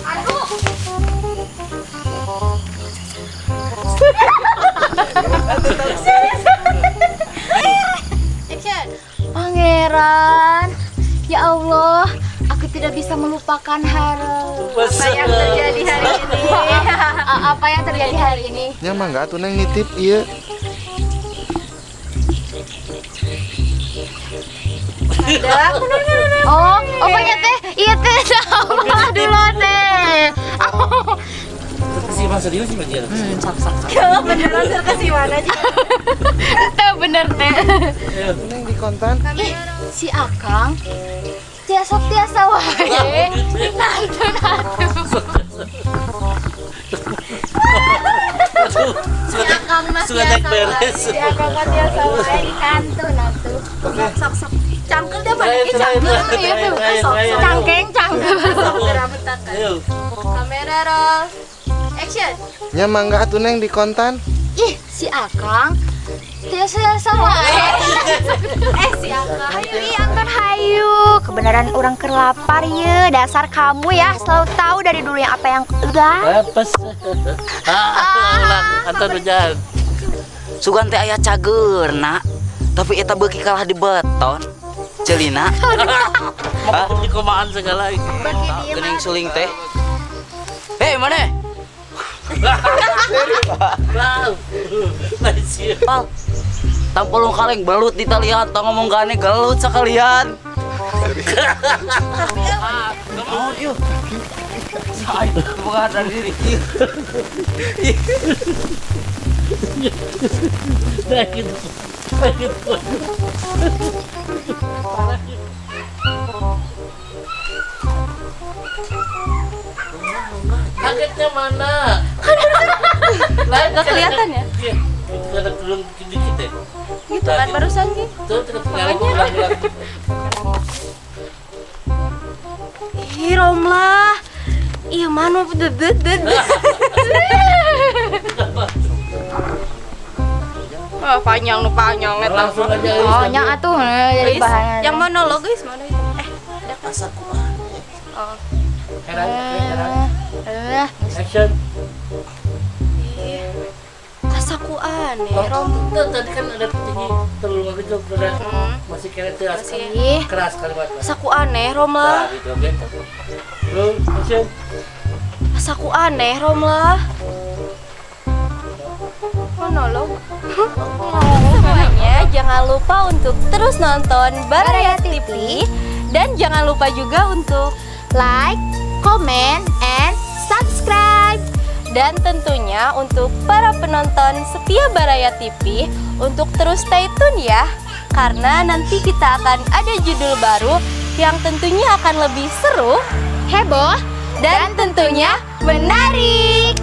Aduh. Action. Pangeran, ya Allah, aku tidak bisa melupakan hari. Apa yang terjadi hari ini? Apa yang terjadi hari ini? Ya mangga atuh Neng nitip ieu. Ada. Oh, apanya teh? Iya teh, sama dulu teh. Kasih serius sih bagian. Sok sok sok. Kalau beneran kasih mana aja? Teh bener teh. Neng di kontan. Ih, si Akang tiasa tiasa wae. Nantun atuh. Si Akang mah tiasa wae. Si Akang mah tiasa wae di kantun atuh. Sok sok. Cangkel dia balik cangkel. Iya tuh. Cangkeng cangkel. Kamera roll. Action. Nya mangga atuh Neng di kontan. Ih, si Akang tiasa wae. Si Akang. Hayu, ih Anton hayu. Kebenaran orang kelapar ye. Dasar kamu ya, selalu tahu dari dulu yang apa yang udah. Apes. Ulang Anton hujan. Sugan teh aya cageurna, tapi eta beuki kalah di beton. Celina. Mau di komaan segala. Geuning suling teh. Hei, mana? Pal, tampolong kaleng belut di talian, tong ngomong gane gelut sekalian. Saya bukan dari diri. Kagetnya mana? Nggak kelihatan ya? Iya, ada belum dikit ya. Gitu kan barusan sih. Tuh, makanya. Ih, Romlah. Iya, mana dedet. Oh, panjang nu panjang eta. Langsung aja. Oh, nya atuh jadi bahan. Yang monolog guys, mana itu? Ada asa kumaha. Oh. Action. Ih, asaku aneh, Rom. Tadi kan ada tinggi terlalu kecil, masih kira keras, keras kalimatnya. Asaku aneh, Romlah. Nah, gitu, oke. Roll, action. Asaku aneh, Romlah. Monolog. Semuanya jangan lupa untuk terus nonton Baraya TV dan jangan lupa juga untuk like, comment, and subscribe. Dan tentunya untuk para penonton setia Baraya TV untuk terus stay tune ya, karena nanti kita akan ada judul baru yang tentunya akan lebih seru, heboh, dan tentunya menarik.